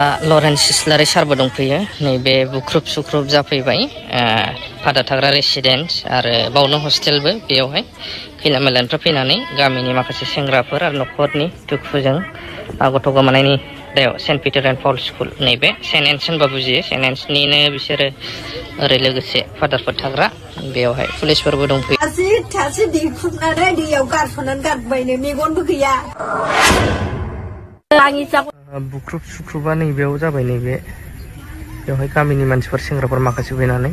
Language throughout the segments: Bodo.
लरेन्स इस्लारि सारबो दंफैयो नैबे बुख्रुब सुख्रुब जाफैबाय भादा थाग्रा रेसिडेन्ट आरो बावनो हस्टेलबो बेयावहाय खैला मैलानिफ्राय फैनानै गामिनि माखासे सेंग्राफोर आरो न'खरनि दुखुजों गथ' गोमानायनि दायाव saint Peter and Paul school नैबे सेन्ट एन्स होनबा बुजियो सेन्ट एन्सनिनो बिसोरो ओरै लोगोसे फादारफोर थाग्रा बेयावहाय पुलिसफोरबो दंफैयो। थासि दिखुबनानै दैयाव गारस'नानै गारबायनो मेगनबो गैया। बुख्रुब सुख्रुबा नैबेयाव जाबाय नैबे बेवहाय गामिनि मानसिफोर सेंग्राफोर माखासे फैनानै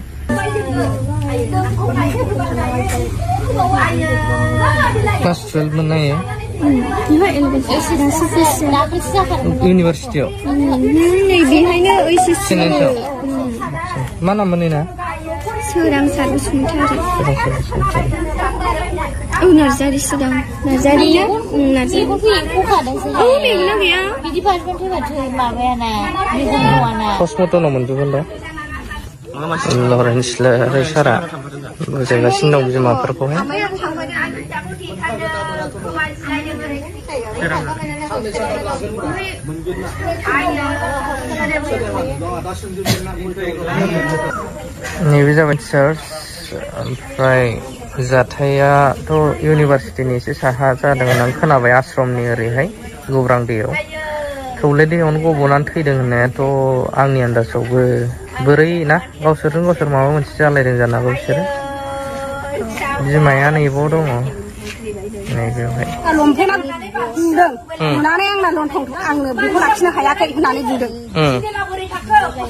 क्लास 12 मोननायो इउनिभारसिटियाव मा नाम मोनैना सोरांसार बसुमतारी नार्जारि सोदां नार्जारि ना नार्जारि मेगना गैया बिदि फार्स्टमेन्ट फैबाथाय माबायाना मेगन दङना पस्टमर्टमाव मोनजोबगोन दा लरेन्स इस्लारि सारा बुजायगासिनो दं बिमाफोरखौहाय नैबे जाबाय चार्च ओमफ्राय जाथायाथ' इउनिभारसिटिनि एसे साहा जादों होननानै खोनाबाय आश्रमनि ओरैहाय गौरां दैयाव थौले दैयावनो गब'नानै थैदों होननायाथ' आंनि आन्दाजावबो बोरै ना गावसोरजों गावसोर माबा मोनसे जालायदों जानो हागौ बिसोरो बिमाया नैबाव दङ नैबेवहाय लंपेन्टआ बुदों बुनानै आंना लंथं आंनो बेखौ लाखिनो हायाखै होननानै बुंदों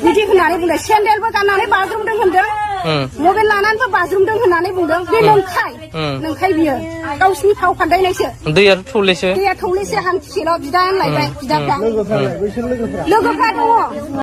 बिदि होननानै बुंदों सेन्देलबो गाननानै बाज्रुमदों होनदों मबाइल लानानैबो बाज्रुमदों होननानै बुंदों बे नंखाय बियो गावसिनि फाव फान्दायनायसो दैया थौलेसो हान्थिसेल' बिदा होनलायबाय बिदाफ्रा लोगोफ्रा दङ